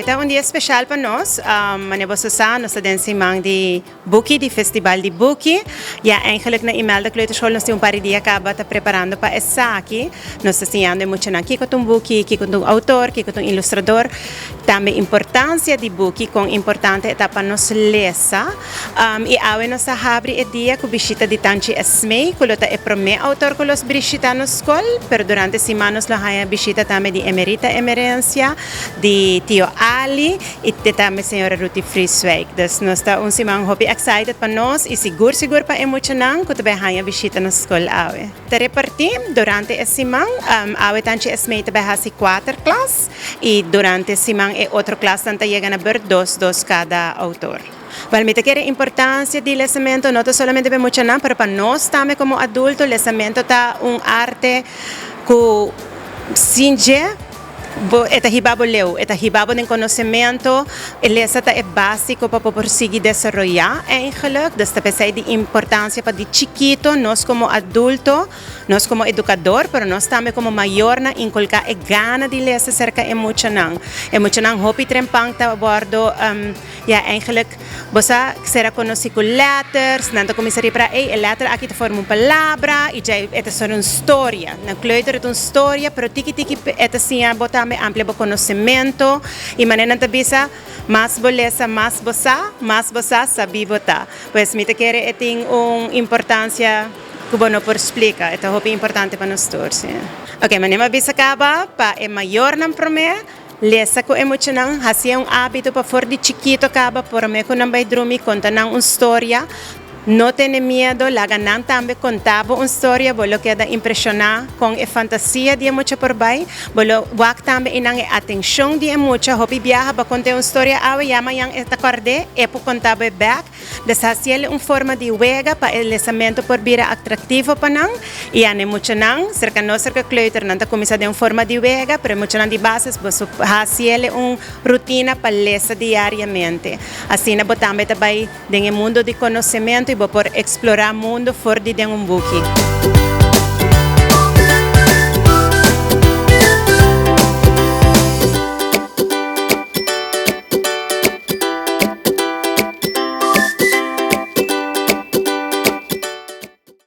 Awe ta un dia special pa nos. Manera boso sa, nos ta den siman di buki, di festival di buki. Ya eigenlijk na Imelda Kleuterschool nos tin un par di dia caba ta preparando pa esaki. Nos ta siñando e muchanan kico ta un buki, kico ta un autor, kico ta un ilustrador. Tambe importancia di buki, con importante e ta pa nos lesa. Y awe nos a habri e dia cu bishita di Tanchi Esmee, cu lo ta e prome autor cu los bishita nos scol, pero durante siman nos lo haya bishita tambe di Emerita Emerencia, di Tio Ali y di tambe señora Ruthie Frieswijk. Dus nos ta un siman hopi excited pa nos y sigur sigur pa e muchanan cu ta bay haya bishita nos scol awe. Ta reparti durante e siman, awe Tanchi Esmee ta bay haci cuater klas y durante siman e otro klasnan ta yega na beurt dos dos cada autor. Wel, mi ta kere importancia di lesamento no ta solamente pa e muchanan, pero pa nos tambe como adulto, lesamento ta un arte cu sin dje bo e ta hiba bo leu, e ta hiba bo den conocemento, e lesa ta e basico pa bo por sigui desaroya eigenlijk, dus ta pesey di importancia pa di chikito nos como adulto, Nos komo edukador, pero nos tambe komo mayornan inkulká e gana di lesa serka e muchanan. E muchanan hopi trempan ta wòrdu, ya eigenlijk bo sa sera konosí ku letters, nan ta kuminsá ripará ey e letter aki ta forma un palabra i djei e ta sona un storia. Na kleuter e ta un storia, pero tiki tiki e ta siña bo tambe amplia bo konosementu i manera nan ta bisa, mas bo lesa mas bo sa, mas bo sa sabí bo ta. Pues mi ta kere e tin un importansia. Ku bo no por splika, e ta hopi importante pa nos tur, sí. Oke, manera mi a bisa kaba, pa e mayornan promé, lesa ku e muchanan, hasié un ábito pa for di chikito kaba, promé ku nan bai drumi, konta nan un storia. No tene miedo, laga nan tambe konta bo un storia, bo lo keda impreshoná kon e fantasia di e mucha por bai. Bo lo wak tambe einan e atenshon di e mucha. Hopi biaha bo a kont'é un storia awe, ya mañan e ta kòrd'é, e por konta bo e bèk. Deshasiel un forma di wega pa e lesamento por bira atractivo pa nan y a ne muchanan cerca nos cerca kleuter nan ta cuminsa den un forma di wega pero e muchanan di basis boso hasiel un rutina pa lesa diariamente asina bo tambe ta bay den e mundo di conocemento y bo por explora mundo for di den un buki.